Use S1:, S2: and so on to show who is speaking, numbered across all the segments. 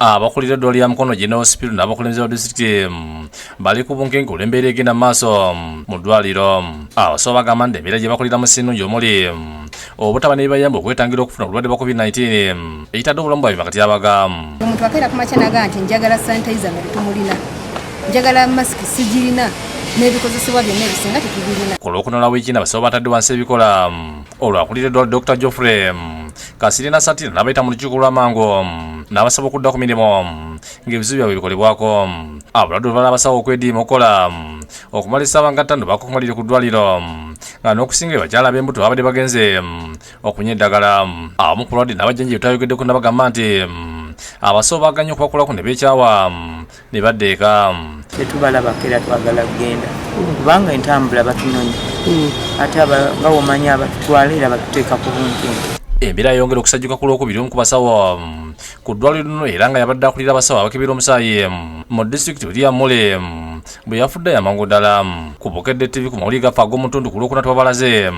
S1: Abakulira eddwaliro lya Mukono General Hospital n'abakulembeze ba disitulikiti bali ku bunkenke olw'embeera egenda mu maaso mu ddwaliro. Abasawo bagamba nti embeera gye bakoleramu si nnungi, omuli obutaba n'ebibayamba okwetangira okufuna obulwadde bwa COVID-19, ekitadde obulamu bwabwe bakatyabaga.
S2: Omuntu akeera ku makya naga nti njagala sanitizer nga tetumulina, njagala masiki sigirina, n'ebikozesebwa byonna ebisinga tetubirina.
S1: Ku Lwokuna lwa wiiki eno, abasawo batadde wansi ebikola olwo akulira eddwaliro Dr Geoffrey Kasirye Nasatira n'abayita mu lukiiko lw'amangu n'abasaba okudda ku mirimu ng'ebizibu byabwe bikolebwako. Abalwadde olubala abasawo okwediima okukola okumala essaawa nga 5 bakukumalire ku ddwaliro, nga n'okusinga bakyala b'embuto babadde bagenze okunywa eddagala. Abamu ku balwadde n'abajjanjabi twayogeddeko nabagamba nti abasawo baganye okubakolako ne beekyawa ne badda eka.
S3: Tetubalabako era twagala kugenda kubanga entambula batunonya, ate nga womanyi abatutwala era batuteeka ku bunkenke.
S1: Embeera yayongera okusajjuka ku Lwokubiri, omu ku basawo ku ddwaliro lino era nga yabadde akulira abasawo abakebera omusaayi mu disitulikiti, William Mule, bwe yafudde amangu ddala. Ku Bukedde TV ku mawulire gaffe ag'omutundu ku Lwokuna, twabalaze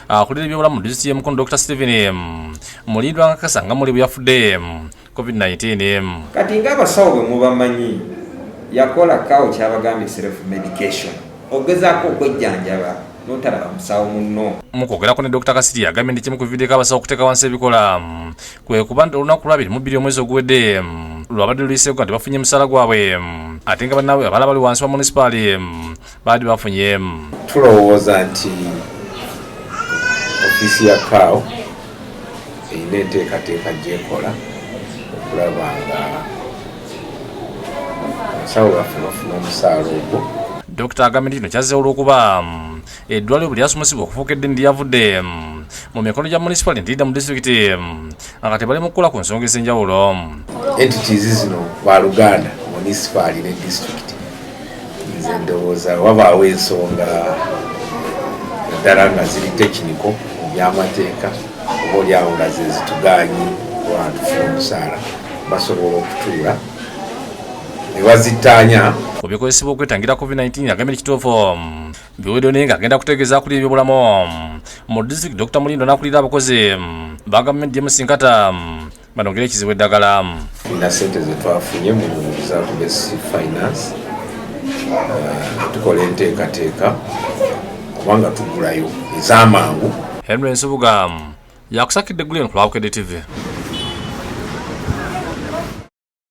S1: akulira ebyobulamu mu disitulikiti y'e Mukono, Dr Stephen Mulindwa, ngakakasa nga Mule bwe yafudde COVID-19.
S4: Kati ng'abasawo bwe mubamanyi, yakola kawo kyabagambye self medication, ogezaako okwejjanjaba n'otalaba musawo munno.
S1: Mu kwogerako ne Dr Kasirye, agambye nti kimu kuviiriddeko abasawo okuteeka wansi ebikola kwe kuba nti olunaku lwa 22 omwezi oguwedde lwabadde luyiseeko nga tebafunye musaala gwabwe, ate nga bannaabwe abalala bali wansi wa munisipaali baali bafunye.
S5: Tulowooza nti ofiisi ya CAO erina enteekateeka gyekola okulaba nga abasawo baffe bafuna omusaala ogwo.
S1: Dokita agambye nti kino kyazzeewo olw'okuba eddwaliro bwe lyasumusibwa okufuuka eddene lyavudde mu mikono gya munisipaali ntiridda mu disitulikiti, nga kati bali mu kukola ku nsonga ez'enjawulo.
S5: Entities zino baluganda, munisipaali ne disitulikiti. Nze ndowooza wabaawo ensonga naddala nga ziri technical mu byamateeka, oba oliawo nga ze zitugaanyi oba tufuna omusaala, basobola okutuula ne bazittaanya.
S1: Ku bikozesebwa okwetangira COVID-19, agambye nti kituufu biweddeyo, naye ng'agenda kutegeeza akulira ebyobulamu mu disitulikiti Dr Mulindwa n'akulira abakozi ba gavumenti James Nkata banogere ekizibu eddagala.
S5: Tulina sente zetwafunye mu reserve based finance, tukola enteekateeka kubanga tugulayo ez'amangu.
S1: Henry Nsubuga yakusakidde eggulire ku lwa Bukedde TV.